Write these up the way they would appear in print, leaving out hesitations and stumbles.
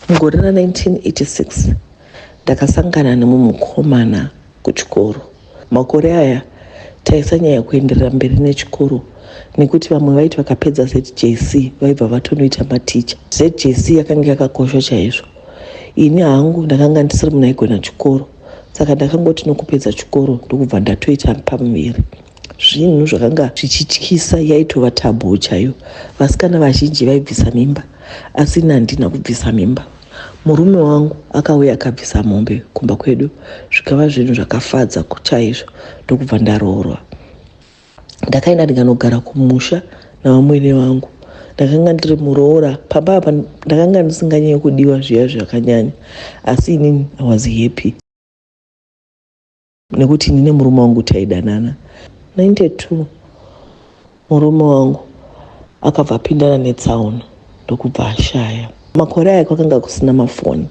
Mugore ra1986 ndakasangana nemumwe mukomana kuchikoro. Makore aya taisanyanya kuenderera mberi nechikoro nekuti vamwe vaiti vakapedza ZJC vaibva vatonoita maticha. ZJC yakanga yakakosha chaizvo. Ini hangu ndakanga ndisiri munhu aigona chikoro, saka ndakangoti nokupedza chikoro ndokubva ndatoita pamuviri. Zvinhu zvakanga zvichityisa, yaitova taboo chaiyo. Vasikana vazhinji vaibvisa mimba, asi ini handina kubvisa mimba. Murume wangu akauya akabvisa mombe kumba kwedu, zvikava zvinhu zvakafadza chaizvo, ndokubva ndaroorwa. Ndakaenda ndikanogara kumusha navamwene vangu. Ndakanga ndiri muroora pamba apa, ndakanga ndisinganyanyi kudiwa zviya zvakanyanya, asi inini I was happy nekuti ini nemurume wangu taidanana. 92 murume wangu akabva apindana netsaona ndokubva ashaya. Makore aya kwakanga kusina mafoni,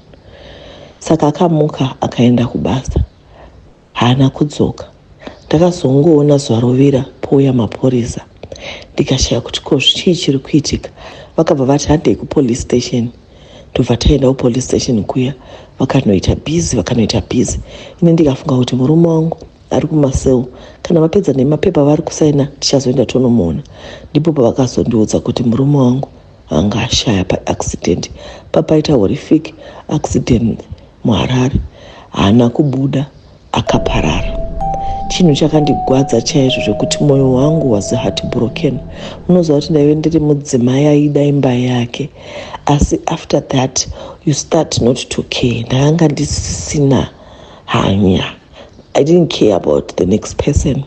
saka akamuka akaenda kubasa, haana kudzoka. Ndakazongoona zuva rovira pouya mapurisa, ndikashaya kuti ko chii chiri kuitika. Vakabva vati handei kupolice station, ndobva taenda kupolice station kuya. Vakanoita busy, vakanoita busy. Ini ndikafunga kuti murume wangu ari kumaseu, kana vapedza nemapepa vari kusaina tichazoenda tonomuona. Ndipo pavakazondiudza kuti murume wangu anga ashaya paaccident, papaita horrific accident muHarare. Haana kubuda, akaparara. Chinhu chakandigwadza chaizvo zvekuti mwoyo wangu was heart broken. Munoziva kuti ndaive ndiri mudzimai aida imba yake, asi after that you start not to care. Ndakanga ndisisina hanya, I didn't care about the next person.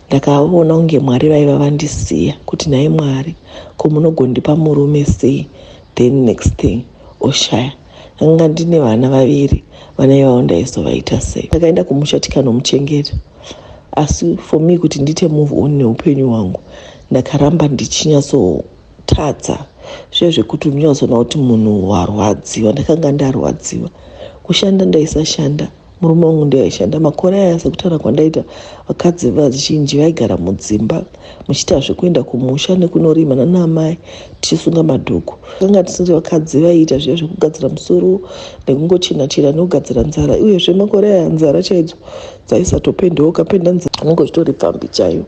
Ndakaona kunge Mwari vaiva vandisiya, kuti nhai Mwari, ko munogondipa murume sei, then next thing oshaya? Ndakanga ndine vana vaviri, vana ivavo ndaizovaita sei? Ndakaenda kumusha tikanomuchengeta, asi for me kuti ndiite move on neupenyu hwangu, ndakaramba ndichinyatsotadza zviye zvekuti unonyatsoona kuti munhu warwadziwa. Ndakanga ndarwadziwa. Kushanda ndaisashanda, murume wangu ndiaishanda. Makore aya, sekutaura kwandaita, vakadzi vazhinji vaigara mudzimba muchiita zvekuenda kumusha nekunorima nanaamai tichisunga madhuku. Kanga tisiri vakadzi vaiita zviya zvekugadzira musoro nekungochena chena nekugadzira nzara. Uyezve makore aya nzara chaidzo dzaisatopendewo, ukapenda nzara unenge uchitori pfambi chaiyo.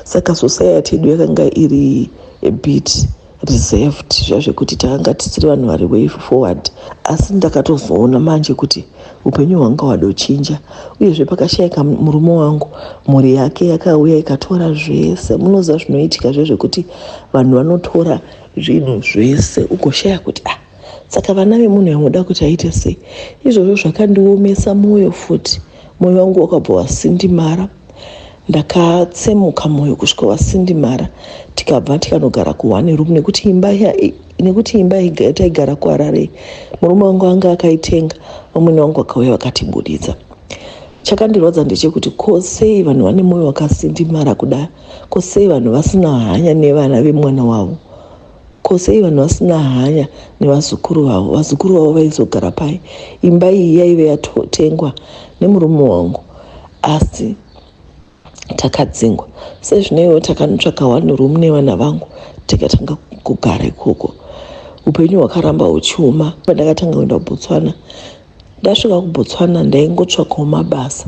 Saka society yedu yakanga iri a bit reserved, zviya zvekuti takanga tisiri vanhu vari way forward. Asi ndakatozoona manje kuti upenyu hwanga hwadochinja. Uyezve pakashayika murume wangu, mhuri yake yakauya ikatora zvese. Munoziva zvinoitika zvezvekuti vanhu vanotora zvinhu zvese, ugoshaya kuti ah, saka vana vemunhu yamuda kuti aite sei? Izvozvo zvakandiomesa mwoyo futi. Mwoyo wangu wakabva wasindimara, ndakatsemuka mwoyo kusvika wasindimara. Tikabva tikanogara kuone room nekuti imba yataigara kuHarare murume wangu anga akaitenga. Vamwene vangu vakauya vakatibuditsa. Chakandirwadza ndechekuti ko sei vanhu vane mwoyo wakasindimara kudai? Ko sei vanhu vasina hanya nevana vemwana wavo? Ko sei vanhu vasina hanya nevazukuru vavo? Vazukuru vavo vaizogara pai? Imba iyi yaive yatotengwa nemurume wangu, asi takadzingwa. Sezvineiwo takanotsvaka one room nevana vangu, tikatanga kugara ikoko. Upenyu hwakaramba huchioma. Pandakatanga kuenda kuBotswana, ndasvika kuBotswana ndaingotsvakawo mabasa.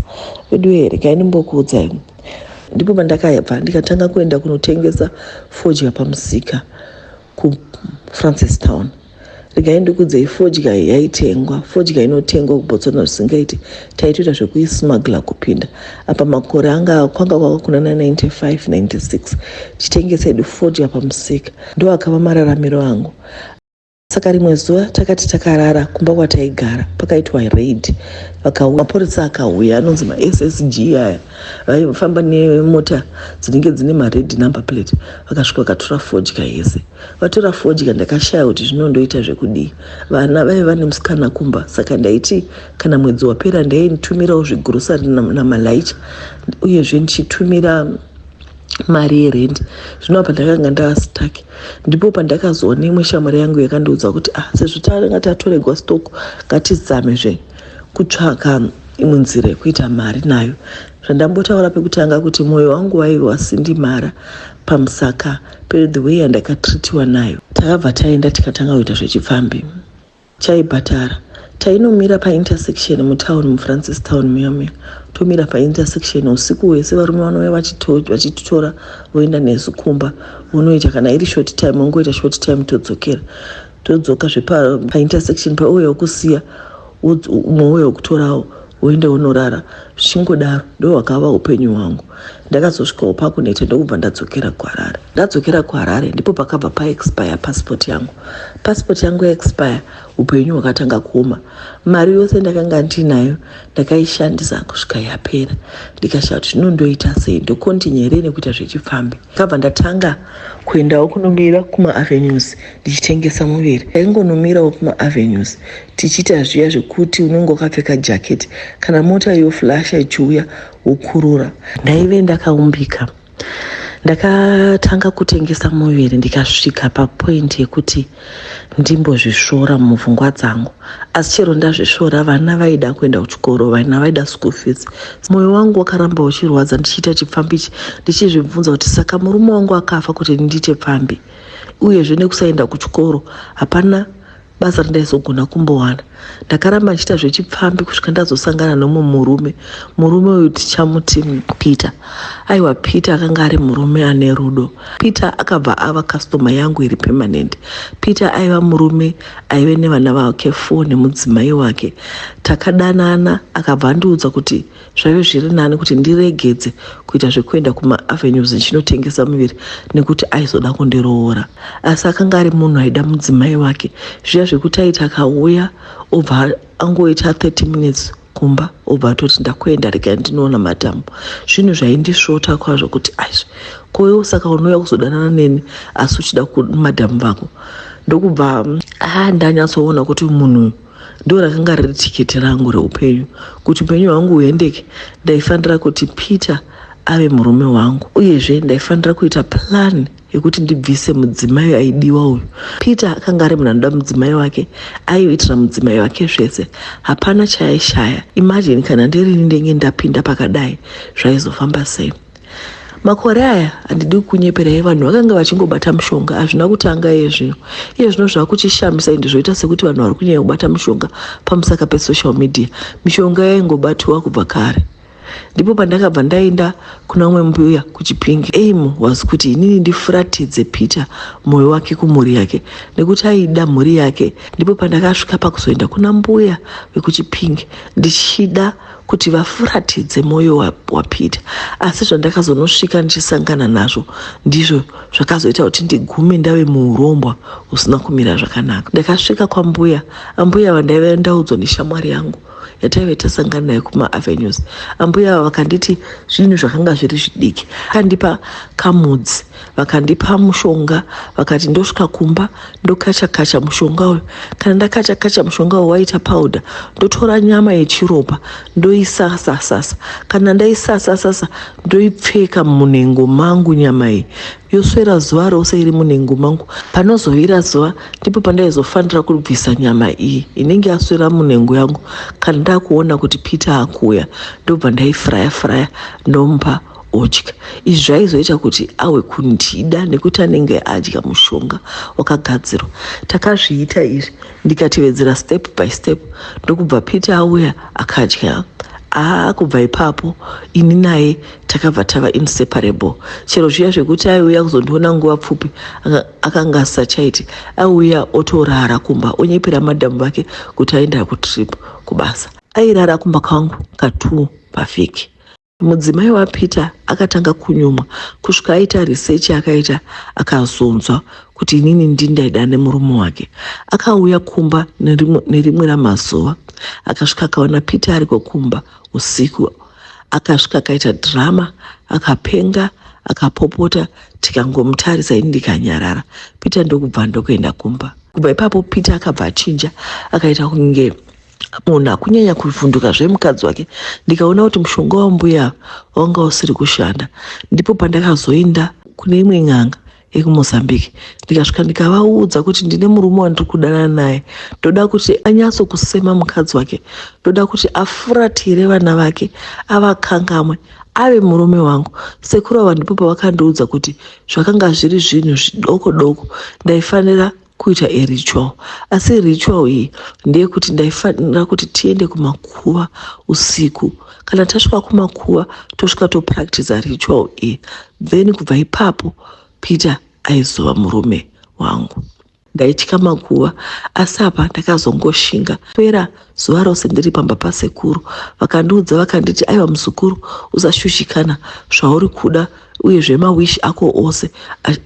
Vedu here, kaindimbokuudzai, ndipo pandakabva ndikatanga kuenda kunotengesa fodya pamusika kuFrancistown. Regai ndikudzei, fodya yaitengwa, fodya inotengwa kuBotswana zvisingaiti. Taitoita zvekuismuggla kupinda apa. Makore anga kwanga kwava kuna na95 96, tichitengesa hedu fodya pamusika. Ndo akava mararamiro angu. Saka rimwe zuva takati takarara kumba kwataigara, pakaitwa raid. Mapurisa akauya, anonzi maSSG aya, vaifamba nemota dzinenge dzine mared number plate. Vakasvika vakatora fodya yese. Vatora fodya, ndakashaya kuti zvinondoita zvekudii. Vana vaiva nemusikana kumba, saka ndaiti kana mwedzi wapera ndaitumirawo zvigurosari namalaicha, uyezve ndichitumira mari yerendi. Zvino apa ndakanga ndastuck. Ndipo pandakazoona imwe shamwari yangu yakandiudza kuti ah, sezvo tanga tatoregwa stock, ngatizamezve kutsvaka imwe nzira yekuita mari nayo. Zvandambotaura pekutanga kuti mwoyo wangu waive wasindimara pamusaka pe the way yandakatreatiwa nayo. Takabva taenda tikatanga kuita zvechipfambi. Chaibhatara. Tainomira paintersection mutown, muFrancis Town muya muya, tomira paintersection usiku hwese. Varume vanouya vachititora, voenda nesu kumba, vonoita kana iri short time, vongoita short time, todzokera, todzoka zvepaintersection. Pauya wekusiya, umwe uya wekutorawo, woenda unorara, zvichingodaro. Ndo hwakava upenyu hwangu. Ndakazosvikawo pakuneta, ndokubva ndadzokera kuHarare. Ndadzokera kuHarare, ndipo pakabva paexpire passport yangu. Passport yangu yaexpire, upenyu hwakatanga kuoma. Mari yose ndakanga ndinayo ndakaishandisa kusvika yapera. Ndikashaya kuti zvinondoita sei, ndocontinue here nekuita zvechipfambi. Ndakabva ndatanga kuendawo kunomira kumaavenues ndichitengesa muviri. Ndaingonomirawo kumaavenues tichiita zviya zvekuti unenge wakapfeka jaketi, kana mota yoflasha ichiuya, wokurura. Ndaive ndakaumbika. Ndakatanga kutengesa muviri, ndikasvika papoint yekuti ndimbozvisvora mupfungwa dzangu. Asi chero ndazvisvora, vana vaida kuenda kuchikoro, vana vaida school fees. Mwoyo wangu wakaramba uchirwadza ndichiita chipfambi ichi, ndichizvibvunza kuti saka murume wangu akafa kuti ndiite pfambi? Uyezve nekusaenda kuchikoro, hapana basa randaizogona kumbowana. Ndakaramba ndichiita zvechipfambi kusvika ndazosangana nomumwe murume. Murume uyu tichamuti Peter. Aiwa, Peter akanga ari murume ane rudo. Peter akabva ava customer yangu iri permanent. Peter aiva murume aive nevana vake 4 nemudzimai wake. Takadanana, akabva andiudza kuti zvaive zviri nani kuti ndiregedze kuita zvekuenda kumaavenues ndichinotengesa muviri, nekuti aizoda kundiroora. Asi akanga ari munhu aida mudzimai wake, zviya zvekuti aiti akauya, obva angoita 30 minutes kumba, obva atoti, "Ndakuenda, regai ndinoona madhamu." Zvinhu zvaindisvota kwazvo kuti aizvi koiwo saka unouya kuzodanana neni asi uchida madhamu vako? Ndokubva ndanyatsoona kuti munhu ndo rakanga riri tiketi rangu reupenyu. Kuti upenyu hwangu huendeke, ndaifanira kuti Peter ave murume wangu. Uyezve ndaifanira kuita plan yekuti ndibvise mudzimai aidiwa uyu. Peter akanga ari munhu anoda mudzimai wake, aiitira mudzimai wake zvese, hapana chaaishaya. Imagine kana ndirini ndenge ndapinda pakadai, zvaizofamba sei? Makore aya, handidi kunyeperai, vanhu vakanga vachingobata mushonga. Hazvina kutanga iye zvino. Iye zvino zvakuchishamisa ende zvoita sekuti vanhu vari kunyanya kubata mushonga pamusaka pesocial media. Mishonga yaingobatiwa kubva kare. Ndipo pandakabva ndaenda kuna umwe mbuya kuChipingi. Aim was kuti inini ndifuratidze Peter mwoyo wake kumhuri yake, nekuti aida mhuri yake. Ndipo pandakasvika pakuzoenda kuna mbuya vekuChipingi ndichida kuti vafuratidze mwoyo waPeter. Asi zvandakazonosvika ndichisangana nazvo ndizvo zvakazoita kuti ndigume ndave muurombwa husina kumira zvakanaka. Ndakasvika kwambuya, ambuya vandaiva ndaudzwa neshamwari yangu yataive tasangana nayo kumaavenues. Ambuya ava vakanditi zvinhu zvakanga zviri zvidiki. Vakandipa kamudzi, vakandipa mushonga, vakati ndosvika kumba ndokacha kacha mushonga uyu. Kana ndakacha kacha mushonga uyu waita powder, ndotora nyama yechiropa ndoisasa-sasa. Kana ndaisasa-sasa, ndoipfeka munhengo mangu. Nyama iyi yoswera zuva rose iri munhengo mangu. Panozovira zuva, ndipo pandaizofanira kubvisa nyama iyi inenge yaswera munhengo yangu. Kana ndakuona kuti Peter akuuya, ndobva ndaifuraya furaya, ndomupa odya. Izvi zvaizoita kuti awe kundida nekuti anenge adya mushonga wakagadzirwa. Takazviita izvi, ndikatevedzera step by step, ndokubva Peter auya akadya. Aa, kubva ipapo ini naye takabva tava inseparable. Chero zviya zvekuti aiuya kuzondiona nguva pfupi, akanga asachaiti. Aiuya otorara kumba, onyepera madhamu vake kuti aenda kutrip kubasa. Airara kumba kwangu ka2 pavhiki. Mudzimai waPeter akatanga kunyumwa kusvika aita research. Akaita, akazonzwa kuti inini ndindaida nemurume wake. Akauya kumba nerimwe ramazuva, akasvika akaona Peter ariko kumba usiku. Akasvika akaita drama, akapenga, akapopota. Tikangomutarisa, ini ndikanyarara. Peter ndokubva ndokuenda kumba. Kubva ipapo Peter akabva achinja, akaita kunge munhu akunyanya kuvhunduka zvemukadzi wake. Ndikaona kuti mushonga wambuya wanga usiri kushanda. Ndipo pandakazoenda kune imwe n'anga yekuMozambique. Ndikasvika ndikavaudza kuti ndine murume wandiri kudanana naye, ndoda kuti anyatsokusema mukadzi wake, ndoda kuti afuratire vana vake, avakangamwe, ave murume wangu. Sekuru ava ndipo pavakandiudza kuti zvakanga zviri zvinhu zvidoko doko, ndaifanira Kuita a ritual, asi ritual iyi ndeyekuti ndaifanira kuti tiende kumakuva usiku. Kana tasvika kumakuva, tosvika topractiza ritual iyi, then kubva ipapo Peter aizova murume wangu. Ndaitya makuva, asi apa ndakazongoshinga. Pera zuva rose ndiri pamba pasekuru. Vakandiudza, vakanditi, "Aiwa muzukuru, usashushikana, zvauri kuda uyezve mawish ako ose,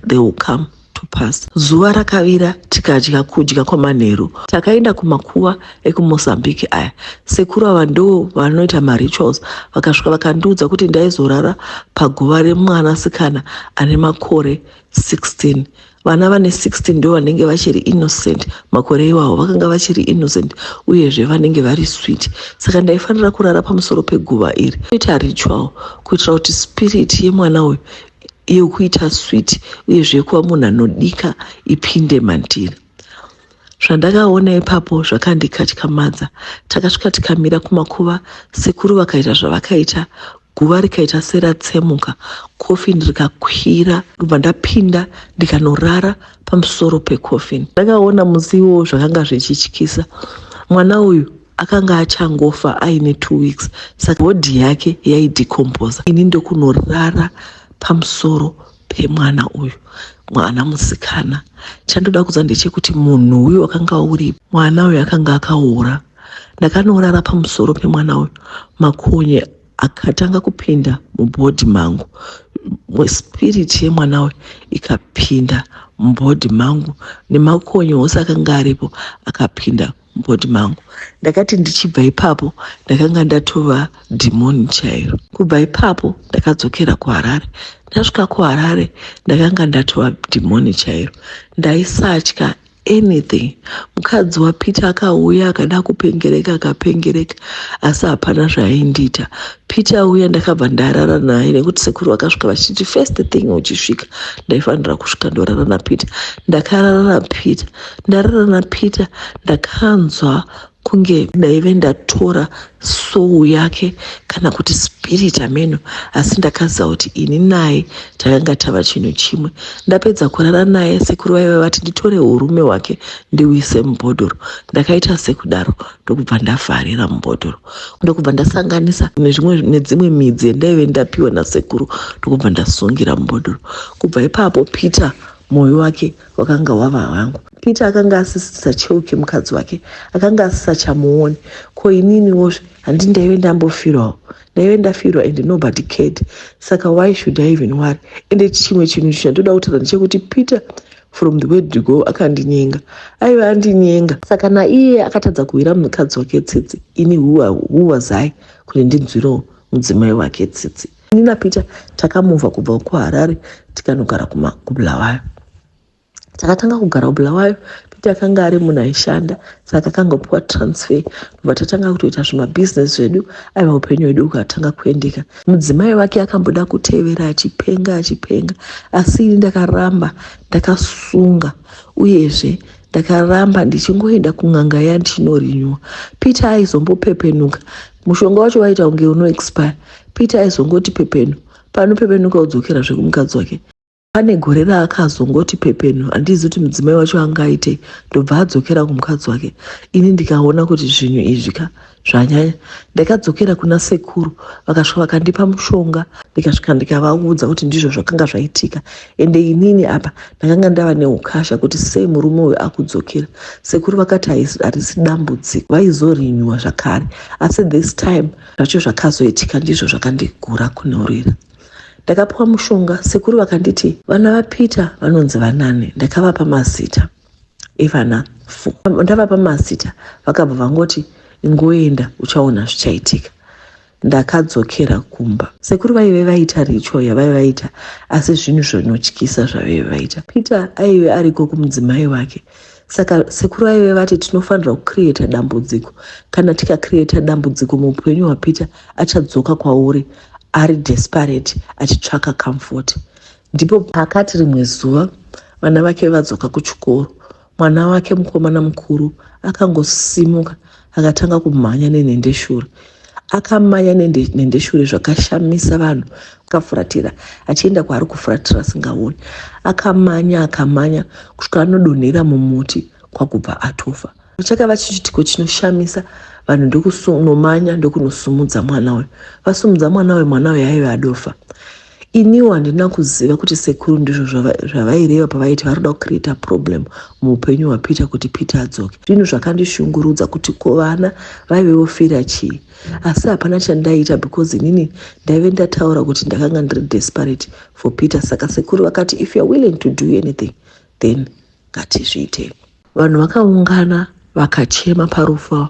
they will come to pass." Zuva rakavira, tikadya kudya kwamanheru, takaenda kumakuva ekuMozambique aya. Sekuru ava ndo vanoita marituals. Vakasvika vakandiudza kuti ndaizorara paguva remwanasikana ane makore 16. Vana vane 16 ndo vanenge vachiri innocent. Makore iwawo vakanga vachiri innocent, uyezve vanenge vari sweet. Saka ndaifanira kurara pamusoro peguva iri, kuita ritual kuitira kuti spirit yemwana uyu yekuita sweet uyezve kuva munhu anodika ipinde mandiri. Zvandakaona ipapo zvakandikatyamadza. Takasvika, tikamira kumakuva. Sekuru vakaita zvavakaita, guva rikaita seratsemuka, coffin rikakwira, ndobva ndapinda, ndikanorara pamusoro pecoffin. Ndakaona musi iwowo zvakanga zvichityisa. Mwana uyu akanga achangofa aine 2 weeks, saka body yake yaidecomposa. Ini ndokunorara pamusoro pemwana uyu, mwana musikana. Chandoda kuziva ndechekuti munhu uyu wakanga uri mwana uyu akanga akaora. Ndakanorara pamusoro pemwana uyu, makonye akatanga kupinda mubody mangu. Spirit yemwana uyu ikapinda mubody mangu, nemakonye ose akanga aripo akapinda mubody mangu. Ndakati ndichibva ipapo, ndakanga ndatova dhimoni chairo. Kubva ipapo ndakadzokera kuHarare. Ndasvika kuHarare, ndakanga ndatova dhimoni chairo, ndaisatya anything. Mukadzi waPeter akauya akada kupengereka, akapengereka, asi hapana zvaaindiita. Peter auya, ndakabva ndarara naye nekuti sekuru vakasvika vachiti first thing uchisvika ndaifanira kusvika ndorara naPeter. Ndakarara naPeter. Ndarara naPeter, ndakanzwa kunge ndaive ndatora soul yake kana kuti spirit ameno, asi ndakaziva kuti ini naye takanga tava chinhu chimwe. Ndapedza kurara naye, sekuru vaiva vati nditore urume hwake ndiuise mubhodhoro. Ndakaita sekudaro, ndokubva ndavharira mubhodhoro, ndokubva ndasanganisa nezvimwe nedzimwe midzi yandaive ndapiwa nasekuru, ndokubva ndasungira mubhodhoro. Kubva ipapo Peter mwoyo wake wakanga wava wangu. Peter akanga asisacheuki mukadzi wake, akanga asisachamuoni. Ko ininiwozve handi ndaive ndambofirwawo? Ndaive ndafirwa and nobody cared, saka why should I even worry? Ende chimwe chinhu chandoda kutaura ndechekuti Peter from the word go akandinyenga, aiva andinyenga. Saka naiye akatadza kuwira mukadzi wake tsitsi. Ini who was I kuti ndinzwirewo mudzimai wake tsitsi? Ini naPeter takamuvha kubva kuHarare, tikanogara kuBulawayo. Takatanga kugara kuBulawayo. Peter akanga ari munhu aishanda, saka akangopiwa transfer, ndobva tatanga kutoita zvimabhizinesi zvedu. Aiva upenyu hwedu ukatanga kuendeka. Mudzimai wake akamboda kutevera achipenga achipenga, asi ini ndakaramba ndakasunga, uyezve ndakaramba ndichingoenda kun'anga yandinorinywa. Peter aizombopepenuka, mushonga wacho waita kunge unoexpire. Peter aizongoti pepenu pano, pepenuka, udzokera zvekumukadzi wake. Pane gore raakazongoti pepenu, handizi kuti mudzimai wacho angaite, ndobva adzokera kumukadzi wake. Ini ndikaona kuti zvinhu izvi ka zvanyanya. Ndakadzokera kuna sekuru, vakasvika vakandipa mushonga. Ndikasvika ndikavaudza kuti ndizvo zvakanga zvaitika, ende inini apa ndakanga ndava neukasha kuti sei murume uyu akudzokera. Sekuru vakati harisi dambudziko, vaizorinywa zvakare, asi this time zvacho zvakazoitika ndizvo zvakandigura kunorira. Ndakapiwa mushonga. Sekuru vakanditi vana vaPeter vanonzi vanani. Ndakavapa mazita evana 4. Ndavapa mazita, vakabva vangoti, "Ingoenda, uchaona zvichaitika." Ndakadzokera kumba. Sekuru vaive vaita ritual yavaive vaita, asi zvinhu zvinotyisa zvavaive vaita. Peter aive ariko kumudzimai wake, saka sekuru vaive vati tinofanira kucreata dambudziko. Kana tikacreata dambudziko muupenyu hwaPeter, achadzoka kwauri ari desperate achitsvaka comfort. Ndipo pakati rimwe zuva vana vake vadzoka kuchikoro, mwana wake mukomana mukuru akangosimuka, akatanga kumhanya nenhendeshure. Akamanya nendeshure zvakashamisa vanhu. Akafuratira achienda kwaari kufuratira asingaoni. Akamanya akamanya kusvika anodonhera mumuti kwakubva atofa. Chakava chiitiko chinoshamisa, vanhu ndokunomanya ndokunosumudza mwana uyu. Vasumudza mwana uyu, mwana uyu aive adofa. Iniwo handina kuziva kuti sekuru ndizvo zvavaireva pavaiti vari kuda kucreata problem muupenyu hwaPeter kuti Peter adzoke. Zvinhu zvakandishungurudza kuti ko vana vaive vofira chii, asi hapana chandaiita because inini ndaive ndataura kuti ndakanga ndiri desperate for Peter. Saka sekuru vakati, "If you are willing to do anything, then ngatizviitei." Vanhu vakaungana vakachema parufu.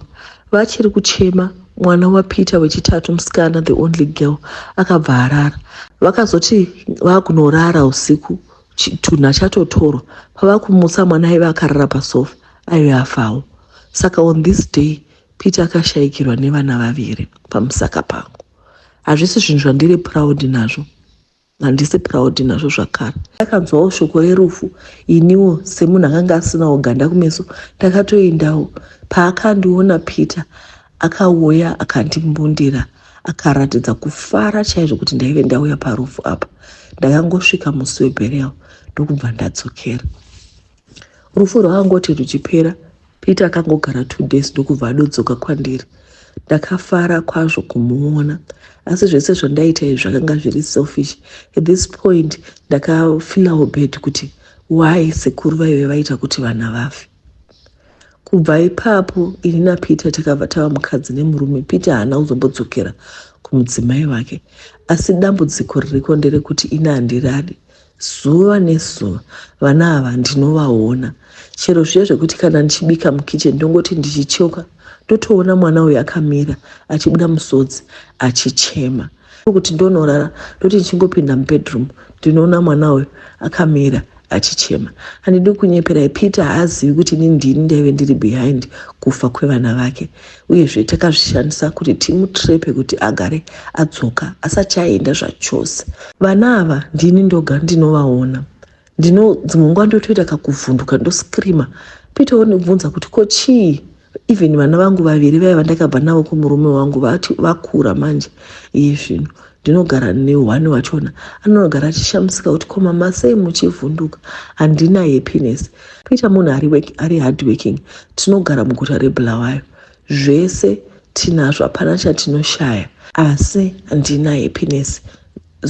Vachiri kuchema, mwana waPeter wechitatu, musikana, the only girl, akabva arara. Vakazoti vakunorara usiku, chitunha chatotorwa. Pavakumutsa mwana aiva akarara pasofa, aive afawo. Saka on this day Peter akashayikirwa nevana vaviri pamusaka pangu. Hazvisi zvinhu zvandiri proud nazvo, handisi proud nazvo zvakare. Akanzwawo shoko rerufu, iniwo semunhu akanga asinawo ganda kumeso ndakatoendawo. Paakandiona Peter, akauya akandimbundira, akaratidza kufara chaizvo kuti ndaive ndauya parufu apa. Ndakangosvika musi weburial ndokubva ndadzokera. Rufu rwakangoti ruchipera, Peter akangogara 2 days ndokubva adodzoka kwandiri. Ndakafara kwazvo kumuona, asi zvese zvandaita izvi zvakanga zviri selfish. At this point ndakafeelawo bad kuti why sekuru vaive vaita kuti vana vafe. Kubva ipapo ini naPeter takabva tava mukadzi nemurume. Peter haana kuzombodzokera kumudzimai wake, asi dambudziko ririko nderekuti ini handirari. Zuva nezuva vana ava ndinovaona, chero zviya zvekuti kana ndichibika mukicheni, ndongoti ndichichoka ndotoona mwana uyu akamira achibuda musodzi achichema. Kuti ndonorara, ndoti ndichingopinda mubedroom ndinoona mwana uyu akamira achichema. Handidi kunyeperai, Peter haazivi kuti ini ndini ndaive ndiri behind kufa kwevana vake. Uyezve takazvishandisa kuti timutrepe kuti agare adzoka, asachaenda zvachose. Vana ava ndini ndoga ndinovaona. Ndino dzimwe nguva ndotoita kakuvhunduka, ndoscreama. Peter onibvunza kuti ko chii. Even vana vangu vaviri vaiva ndakabva navo kumurume wangu vati vakura manje iye zvino, ndinogara nehwani wachona, anogara achishamisika kuti ko mama, sei muchivhunduka? Handina happiness. Peter munhu ari hard working. Tinogara muguta reBulawayo, zvese tinazvo, hapana chatinoshaya, asi handina happiness.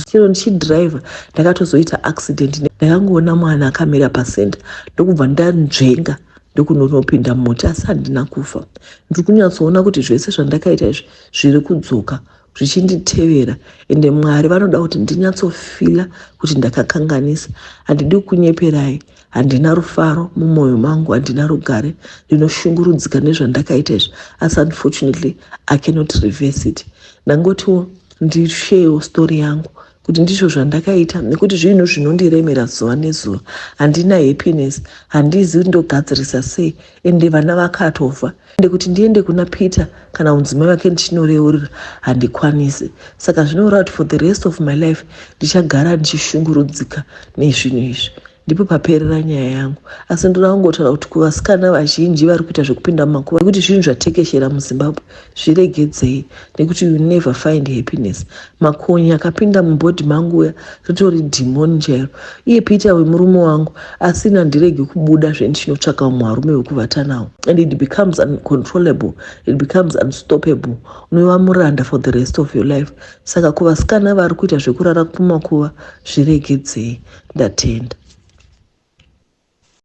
Chero ndichidhiraivha, ndakatozoita accident. Ndakangoona mwana akamira pacenter, ndokubva ndanzvenga ndokunonopinda mumuti, asi handina kufa. Ndiri kunyatsoona kuti zvese zvandakaita izvi zviri kudzoka zvichinditevera, ende Mwari vanoda kuti ndinyatsofeela kuti ndakakanganisa. Handidi kunyeperai, handina rufaro mumwoyo mangu, handina rugare, ndinoshungurudzika nezvandakaita izvi, asi unfortunately I cannot reverse it. Ndangotiwo ndisharewo story yangu kuti ndizvo zvandakaita, nekuti zvinhu zvinondiremera zuva nezuva. Handina happiness, handizivi kuti ndogadzirisa sei, ende vana vakatofa. Ende kuti ndiende kuna Peter kana mudzimai wake ndichinoreurira, handikwanisi. Saka zvinoreva kuti for the rest of my life ndichagara ndichishungurudzika nezvinhu izvi. Ndipo paperera nyaya yangu, asi ndoda kungotaura kuti kuvasikana vazhinji vari kuita zvekupinda mumakuva, nekuti zvinhu zvatekeshera muZimbabwe, zviregedzei, nekuti you never find happiness. Makonye akapinda mubody mangu uya ritori dhimoni chairo. Iye Peter wemurume wangu, asina ndirege kubuda zvendichinotsvaka mumwe varume wekuvata nawo, and it becomes uncontrollable, it becomes unstoppable. Unova muranda for the rest of your life. Saka kuvasikana vari kuita zvekurara kumakuva, zviregedzei. Ndatenda.